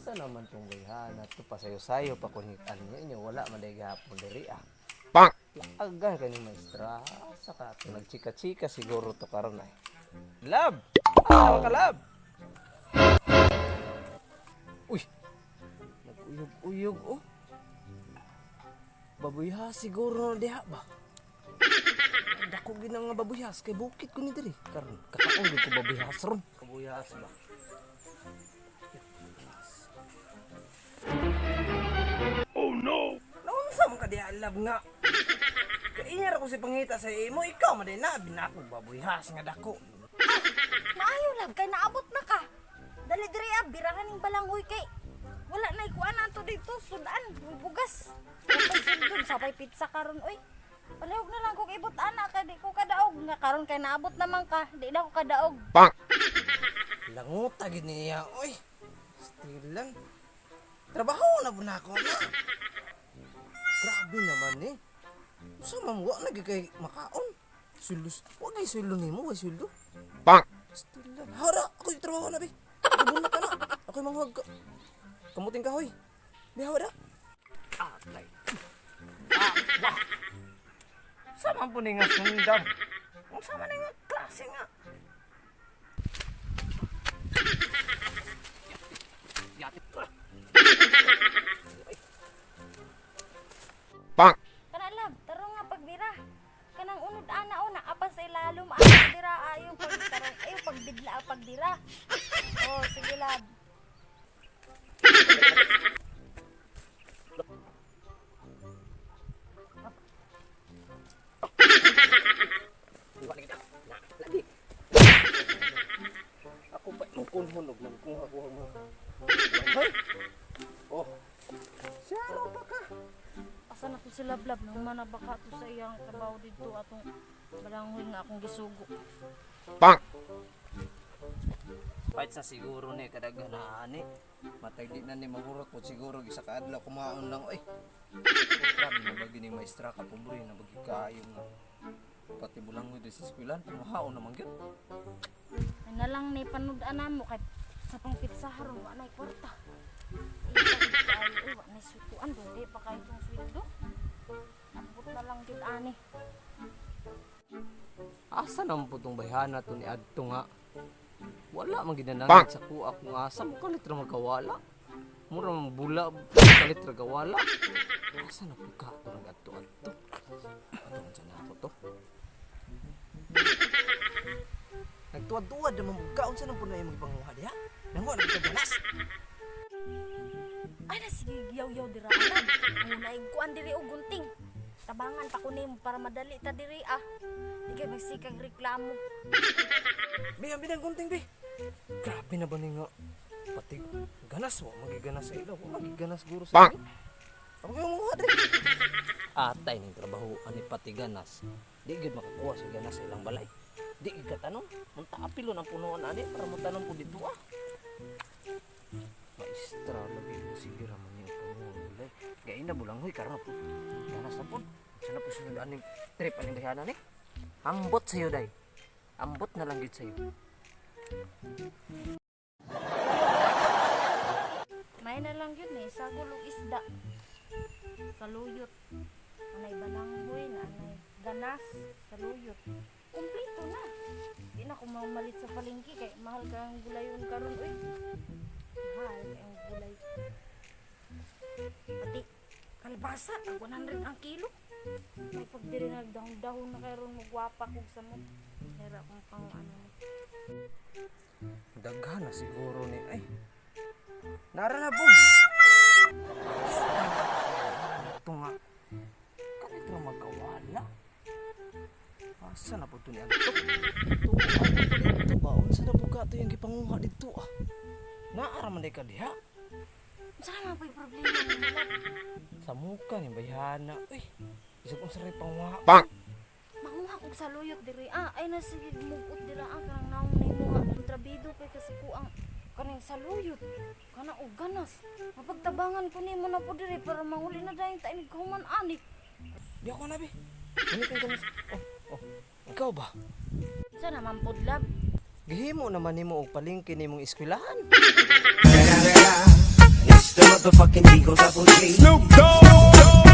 Asa naman tong gayhana to, pasayo-sayo pa kun ano niya inyo, wala man day gahapon diri ah. Bonk. Laagan ka ni maestra. Asa ka to nagchika-chika siguro to karon ay. Love! Asa ka, love? Uy. Naguyog-uyog oh. Babuyha siguro na diha ba? Dako gid na nga babuyhas kay bukid ko ni diri. Karon kakaon gid ko babuyhas ron. Babuyhas ba? Oh no! Naunsa man ka diha, love nga? Kainyar ako si pangita sa imo, ikaw man din na binako babuyhas nga dako. Maayo lang kay naabot na ka. Dali diri ah, birahan ning balanghoy kay wala na ikuan ato dito, sudan, may bugas. Sundon sabay pizza karon oy. Palihog na lang kog ibot ana kay di ko kadaog nga karon kay naabot naman ka, di na ko kadaog. Bonk. Languta gid niya, oy. Still lang. Trabaho na po na ako na. Grabe naman eh. Usa man wa na gid kay makaon. Sweldo, wa gay sweldo nimo, wa sweldo. Bonk. Still lang. Hara, ako yung trabaho na, be. Ako ka na. Ako yung manghag ka. Kamuting kahoy. Be, hara. Atay. Ah, wah. Sama po ni nga sundam. Ang sama ni nga klase nga. Bonk. Kana lab, taro nga pagbira. Kanang unod ana o naa sa ilalom ana dira ayo pag tarong ayo pagbidla ang pagbira. Oh, sige lab. Ako pa mong kunhon og mong kuha mo. Hoy. Oh. Siyaro pa ka. Asa na to si Lablab nang manabaka to sa iyang trabaho didto atong balanghoy nga akong gisugo. Bonk. Fight sa siguro ni kadaghan na ani. Matay di na ni mahurot po siguro isa ka adlaw kumaon lang oy. Grabe na ba gini maestra ka pobre na bagi kaayo nga. Pati bulangoy do sa eskwelahan mahaon naman gyud. Ay na lang ni panud-an mo kay sa pang pizza haron wa nay kwarta. Ay, ay, wa nay sukuan do di pa kay tong sweldo. Ambot na lang gyud ani. Asa naman po tong bayhana to ni adto nga? Wala man ginanangit sa kuha kung asa mo kalit ra magkawala. Mura man bula kalit ra gawala. Asa na po ka to nag-adto adto? Ato man na ako to. Nagtuwad-tuwad naman buka unsa nang po na imong gipanguha diha? Nanguha na ka ganas. Ay na sige yaw-yaw dira alam. Muna kuan diri og gunting. Tabangan pa ko nimo para madali ta diri ah. Di kay magsikag reklamo. Bi, ang binang gunting bi. Grabe na ba ni nga? Pati ganas wa magiganas sa ilaw, wa magiganas guro sa Bonk. ilaw. Ako yung mga dre. Atay ning trabaho ani pati ganas. Di gyud makakuha sa ganas sa ilang balay. Di gyud katanong, munta apilon ang punuan ani para motanong ko dito ah. Maestra labi mo sige ra man yung punuan balay. Gay na bulanghoy karon po. Ganas na po. Sana po sunod aning trip aning bayhana ni. Ambot sayo day. Ambot na lang gyud sayo. May na lang yun eh, sagol og isda. Saluyot. Anay balanghoy na anay ganas, saluyot. Kumpleto na. Di na ko mamalit sa palengke kay mahal ka ang gulayon karon uy. Mahal kay ang gulay. Pati kalbasa, ang 100 ang kilo. May pagdiri nagdahon-dahon na karon mo gwapa kog sa mo. Hera kong pang ano. Daghan na siguro ni ay. Nara na po. Ito nga. Kanit ra magkawala. Asa na po ito ni Anto? Ito, ano po dito ba? Unsa na po ka ito yung gipanguha dito ah? Naara man day ka diha. Unsa man pa'y problema nimo lab? Sa muka ni bayhana. Uy, isip unsa ray panguha. Bonk. Manguha kog saluyot diri ah. Ay na sige mugot dira ah kanang naong nimo nga kontrabido kay kasi ko ang kaning saluyot kana og ganas. Mapagtabangan ko nimo na po diri para manguli na dayon ta inig human ani. Di ako na bi. Ano kang Oh, oh. Ikaw ba? Sa naman pod lab? Gihimo naman nimo og palengke nimong eskwelahan. Motherfucking Eagle Double G. Snoop Dogg.